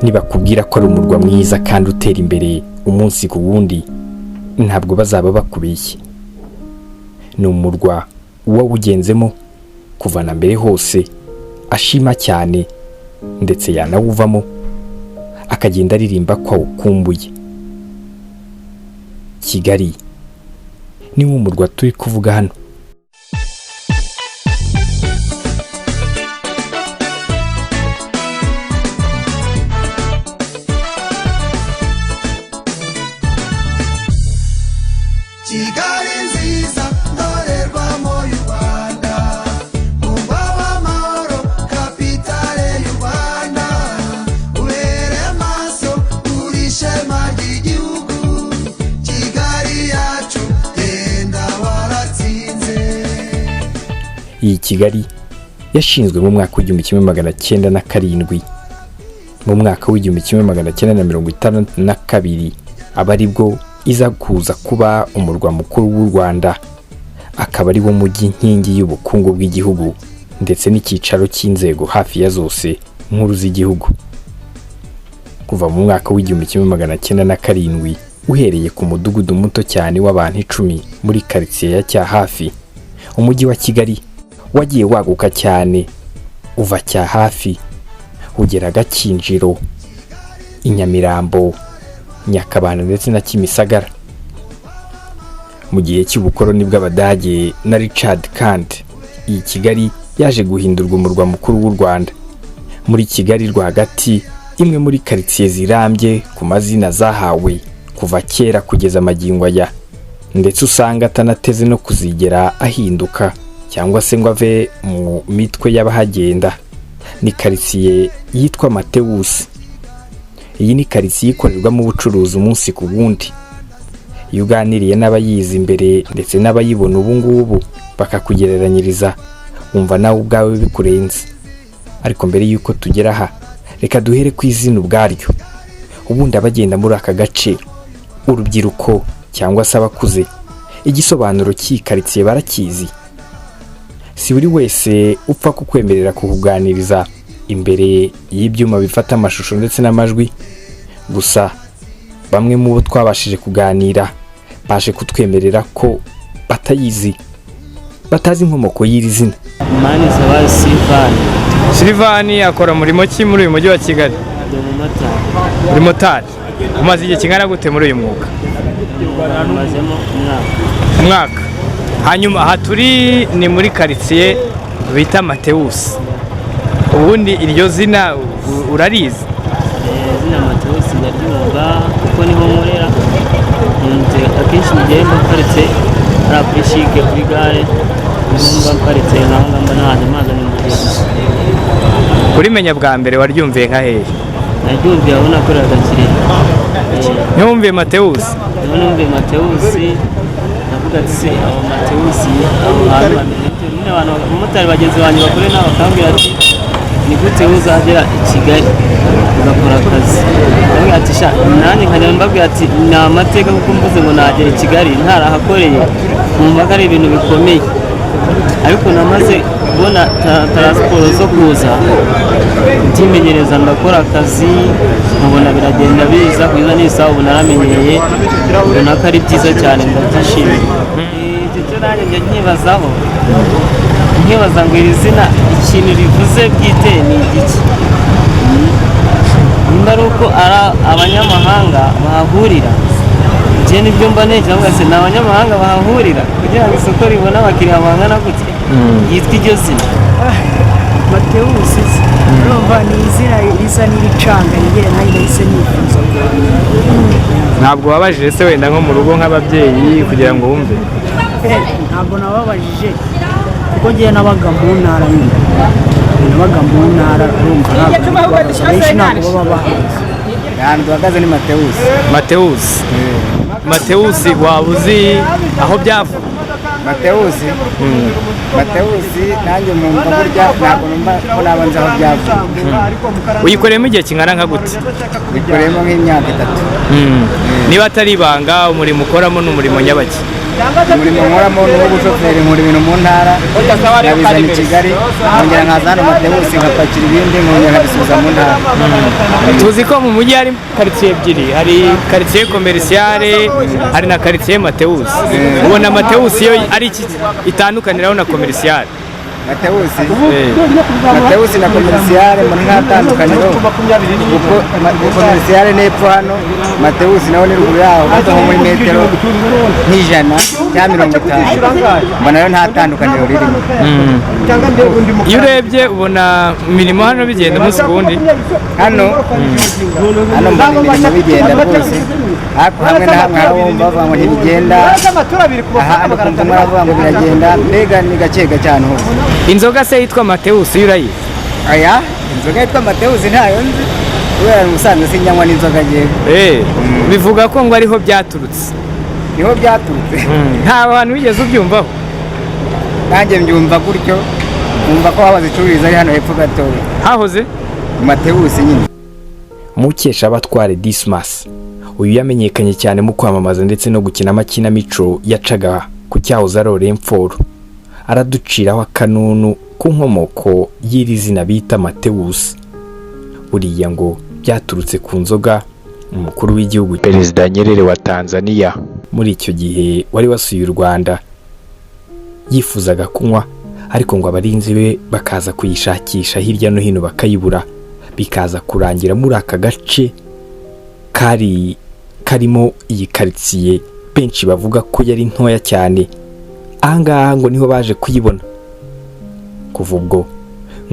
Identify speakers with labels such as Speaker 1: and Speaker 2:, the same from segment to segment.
Speaker 1: Nibakubwira ko ari umurwa mwiza kandi utera imbere umunsi ku wundi, ntabwo bazaba bakubeshye. Ni umurwa uwawugenzemo kuva na mbere hose ashima cyane, ndetse yanawuvamo akagenda aririmba ko awukumbuye. Kigali ni wo murwa turi kuvuga hano.
Speaker 2: Kigali nziza, ndorerwamo y'u Rwanda, umva w'amahoro, kapitale y'u Rwanda, ubere amaso, uri ishema ry'igihugu. Kigali yacu, genda waratsinze.
Speaker 1: Iyi Kigali yashinzwe mu mwaka w'1907. Mu mwaka w'1962 aba aribwo iza kuza kuba umurwa mukuru w'u Rwanda, akaba ari wo mujyi nkingi y'ubukungu bw'igihugu ndetse n'icyicaro cy'inzego hafi ya zose nkuru z'igihugu. Kuva mu mwaka w'1907, uhereye ku mudugudu muto cyane w'abantu 10 muri karitsiye ya Cyahafi, umujyi wa Kigali wagiye waguka cyane, uva Cyahafi ugera Gakinjiro, i Nyamirambo, Nyakabanda ndetse na Kimisagara. Mu gihe cy'ubukoloni bw'Abadage na Richard Kandt, iyi Kigali yaje guhindurwa umurwa mukuru w'u Rwanda. Muri Kigali rwagati, imwe muri karitsiye zirambye ku mazina zahawe kuva kera kugeza magingo aya, ndetse usanga atanateze no kuzigera ahinduka cyangwa se ngo ave mu mitwe y'abahagenda, ni karitsiye yitwa Matewusi. Iyi ni karitsiye ikorerwamo ubucuruzi umunsi ku wundi. Iyo uganiriye n'abayizi imbere ndetse n'abayibona ubu ngubu bakakugereranyiriza, wumva nawe ubwawe bikurenze. Ariko mbere y'uko tugera aha, reka duhere ku izina ubwaryo. Ubundi abagenda muri aka gace, urubyiruko cyangwa se abakuze, igisobanuro cy'iyi karitsiye barakizi. Si buri wese upfa kukwemerera kukuganiriza imbere y'ibyuma bifata amashusho ndetse n'amajwi. Gusa bamwe mu bo twabashije kuganira baje kutwemerera ko batayizi, batazi inkomoko y'iri zina.
Speaker 3: Manizabayo Silivani.
Speaker 4: Silivani akora murimo ki muri uyu mujyi wa Kigali?
Speaker 3: Ndi umumotari.
Speaker 4: Uri motari, umaze igihe kingana gute muri uyu mwuga?
Speaker 3: Mazemo umwaka.
Speaker 4: Umwaka. Hanyuma aha turi ni muri karitsiye bita Matewusi. Ubundi iryo zina urarizi?
Speaker 3: Izina Matewusi ndaryumva kuko niho nkorera. Nkunze akenshi mugihe mba mparitse hariya kuri shike, kuri gare, niho mba mparitse, nkaho ngamba nahaje mpazanye umugenzi.
Speaker 4: Urimenya bwa mbere waryumviye nka hehe?
Speaker 3: Naryumviye aho nakoreraga Kirehe.
Speaker 4: Ntiwumviye Matewusi?
Speaker 3: Niho numviye Matewusi, ndavuga ati: "Se abo Matewusi, aho hantu bameze gute?" Nyine abantu, abamotari bagenzi banjye bakore nabo bakambwira ati: "Ni gute uzagera i Kigali ugakora akazi?" Ndabwira ati: "Sha," nanjye nkajya mbabwira ati: "Ni amateka," kuko mvuze ngo nagera i Kigali ntarahakoreye, nkumva ko ari ibintu bikomeye. Ariko namaze kubona taransiporo zo kuza ndimenyereza, ndakora akazi, nkabona biragenda biza kugeza n'isaha ubu naramenyereye, mbona ko ari byiza cyane, ndabyishimiye. Icyo cyo nanjye njya nkibazaho, nkibaza ngo iri zina ikintu rivuze bwite ni igiki? Nimba ari uko ari abanyamahanga bahahurira, njye nibyo mba ntekereza, mvuga se ni abanyamahanga bahahurira kugira ngo isoko ribone abakiriya bangana gutya, yitwa iryo zina.
Speaker 5: Matewusi, urumva ni izina risa n'iricanga nigere nanjye nahise nifuza.
Speaker 4: Ntabwo wabajije se wenda nko mu rugo nk'ababyeyi kugira ngo wumve?
Speaker 5: Ntabwo nababajije kuko ngewe nabaga mu ntara nyine, nabaga mu ntara, urumva ntabwo nari kubabaza benshi, ntabwo baba bahazi.
Speaker 6: Ahantu duhagaze ni Matewusi.
Speaker 4: Matewusi, Matewusi, waba uzi aho byava?
Speaker 6: Matewusi, Matewusi nanjye numva burya ntabwo numva ko naba nzi aho byavuye.
Speaker 4: Uyikoreyemo igihe kingana nka gute?
Speaker 6: Bikoreyemo nk'imyaka 3.
Speaker 4: Niba atari ibanga, umurimo ukoramo ni umurimo nyabaki?
Speaker 6: Umurimo nkoramo ni uw'ubushoferi, nkura ibintu mu ntara nkabizana i Kigali, nkongera nkaza hano Matewusi nkapakira ibindi, nkongera nkabisubiza mu ntara.
Speaker 4: Tuzi ko mu mujyi hari karitsiye ebyiri, hari karitsiye komerisiyare, hari na karitsiye Matewusi. Ubona Matewusi yo ari iki itandukaniraho na komerisiyare?
Speaker 6: Matewusi, Matewusi na komerisiyare mbona nta tandukaniro, kuko komerisiyare ni epfo hano, Matewusi naho ni ruguru yaho gato, nko muri metero nk'ijana cyangwa 50, mbona rero nta tandukaniro ririmo.
Speaker 4: Iyo urebye ubona imirimo hano bigenda umunsi ku wundi?
Speaker 6: Hano mbona imirimo bigenda rwose, ariko hamwe na hamwe hari wumva bavuga ngo ntibigenda, ahandi ukumva umwe aravuga ngo biragenda, mbega ni gake gake ahantu hose.
Speaker 4: Inzoga se yitwa Matewusi yo urayizi?
Speaker 6: Aya, inzoga yitwa Matewusi ntayo nzi, kubera ubusanzwe sinyanywa n'inzoga ngewe.
Speaker 4: Bivuga ko ngo ariho byaturutse.
Speaker 6: Niho byaturutse?
Speaker 4: Nta bantu bigeze ubyumvaho?
Speaker 6: Nanjye mbyumva gutyo, numva ko aho bazicururiza ari hano hepfo gatoya.
Speaker 4: Hahoze
Speaker 6: Matewusi nyine.
Speaker 1: Mukeshabatware Dismas, uyu yamenyekanye cyane mu kwamamaza ndetse no gukina amakinamico yacaga ku cyahoze ari Orinfor, araduciraho akanunu ku nkomoko y'iri zina bita Matewusi. Buriya ngo byaturutse ku nzoga umukuru w'igihugu Perezida Nyerere wa Tanzania muri icyo gihe wari wasuye u Rwanda yifuzaga kunywa, ariko ngo abarinzi be bakaza kuyishakisha hirya no hino bakayibura, bikaza kurangira muri aka gace kari karimo iyi karitsiye benshi bavuga ko yari ntoya cyane. Ahangaha ngo niho baje kuyibona. Kuva ubwo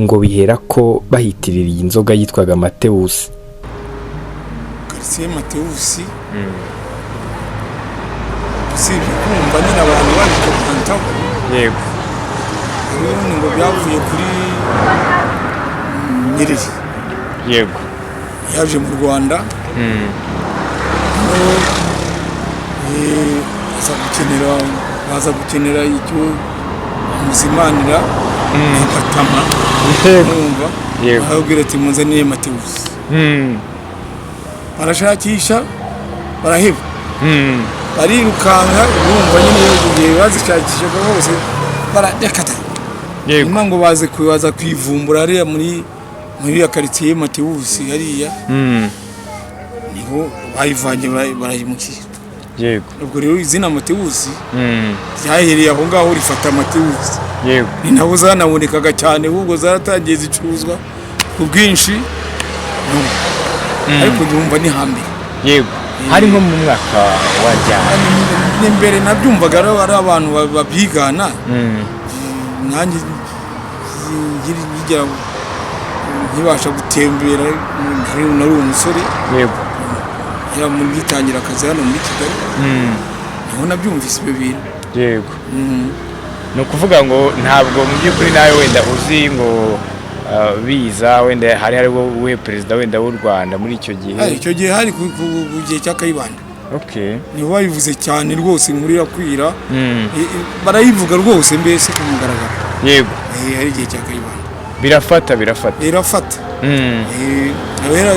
Speaker 1: ngo bihera ko bahitirira iyi nzoga yitwaga Matewusi.
Speaker 7: Karitsiye Matewusi, usibye kumva nyine abantu babikomantaho, ubundi ngo byavuye kuri Nyerere. Yaje mu Rwanda, noneho aza gukenera, baza gukenera icyo bamuzimanira agatama, urumva, arababwira ati munzanire Matewusi. Barashakisha baraheba, barirukanka, urumva nyine igihe bazishakishaga bose baradekata, nyuma ngo baze kubaza kwivumbura hariya muri iriya karitsiye Matewusi hariya, niho bayivanye barayimukira. Ubwo rero izina Matewusi ryahereye aho ngaho rifata Matewusi. Ni nabo zanabonekaga cyane, ahubwo zaratangiye zicuruzwa ku bwinshi, ariko ndumva ni hambere.
Speaker 4: Hari nko mu mwaka wa ryari?
Speaker 7: Ni mbere nabyumvaga ari abantu babyigana, nanjye ngira nkibasha gutembera, nari umusore, ngitangira akazi hano muri Kigali, niho nabyumvise ibyo bintu.
Speaker 4: Ni ukuvuga ngo ntabwo mu by'ukuri nawe wenda uzi ngo biza wenda hari we perezida wenda w'u Rwanda muri icyo gihe?
Speaker 7: Icyo gihe hari ku gihe cya Kayibanda. Niho babivuze cyane rwose, inkuru irakwira, barayivuga rwose mbese ku mugaragaro. Hari igihe cya Kayibanda.
Speaker 4: Birafata.
Speaker 7: Irafata.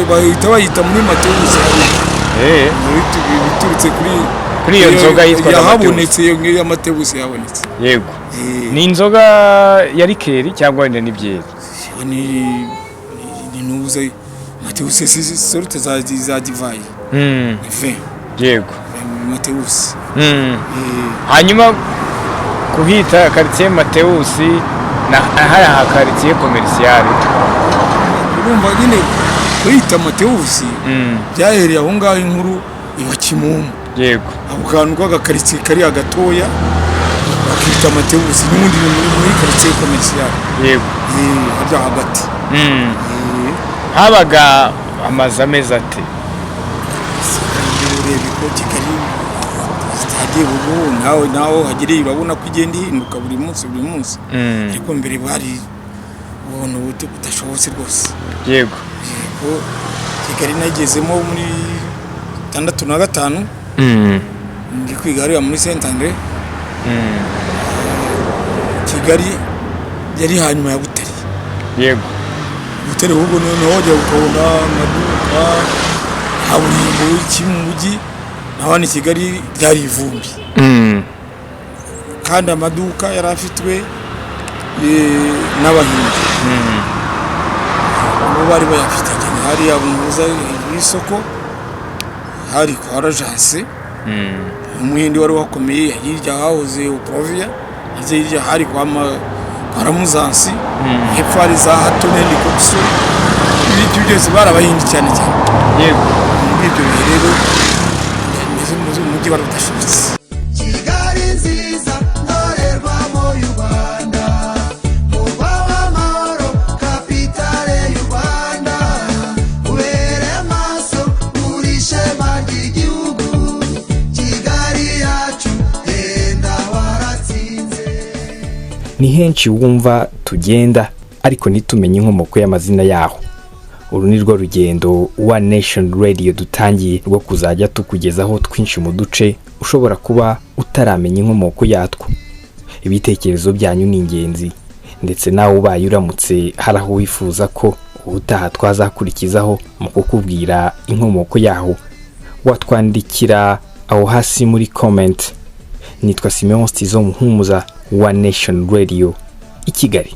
Speaker 7: Bahita bayita muri Matewusi. Biturutse
Speaker 4: kuri iyo nzoga yitwaga
Speaker 7: yahabonetse, iyo Matewusi yabonetse.
Speaker 4: Ni inzoga ya rikeri cyangwa wenda ni byeri?
Speaker 7: Ni nuze Matewusi, sorte za divayi. Ni vin. Matewusi.
Speaker 4: Hanyuma kuhita karitsiye Matewusi na hari aha karitsiye komerisiyare.
Speaker 7: Urumva nyine kuhita Matewusi byahereye aho ngaho, inkuru iba Kimumu. Ako kantu k'agakaritsiye kariya gatoya bakita Matewusi, n'ubundi ni muri karitsiye komerisiyare. Harya hagati.
Speaker 4: Habaga amazu ameze ate?
Speaker 7: Ureba ko Kigali zitagiye ubu, nawe hagereye urabona ko igenda ihinduka buri munsi buri munsi, ariko mbere bari ubuntu budashobotse rwose. Ko Kigali nagezemo muri 65, ndi kwiga hariya muri Saint Andre. Kigali yari hanyuma ya Butare. Butare ahubwo noneho wajya ukabona amaduka, kaburimbo, iki mu mujyi, naho hano i Kigali ryari ivumbi. Kandi amaduka yari afitwe n'Abahinde, bo bari bayafite cyane hariya muza hejuru y'isoko, hari kwa Rajanse, Umuhindi wari wakomeye. Hirya hahoze Uproviya, hirya hirya hari kwa Ramuzansi, hepfo hari za Hato n'indi Kopso. Ibyo byose bari Abahindi cyane cyane. Muri ibyo bihe rero mbese umujyi wari udashobotse.
Speaker 2: Kigali nziza, ndorerwamo y'u Rwanda, murwa w'amahoro, kapitale y'u Rwanda, ubereye amaso, uri ishema ry'igihugu. Kigali yacu, genda waratsinze.
Speaker 1: Ni henshi wumva tugenda ariko ntitumenye inkomoko y'amazina yaho. Uru ni rwo rugendo One Nation Radio dutangiye rwo kuzajya tukugezaho twinshi mu duce ushobora kuba utaramenya inkomoko yatwo. Ibitekerezo byanyu ni ingenzi, ndetse nawe ubaye uramutse hari aho wifuza ko ubutaha twazakurikizaho mu kukubwira inkomoko yaho, watwandikira aho hasi muri comment. Nitwa Simeon Stizo Muhumuza, One Nation Radio i Kigali.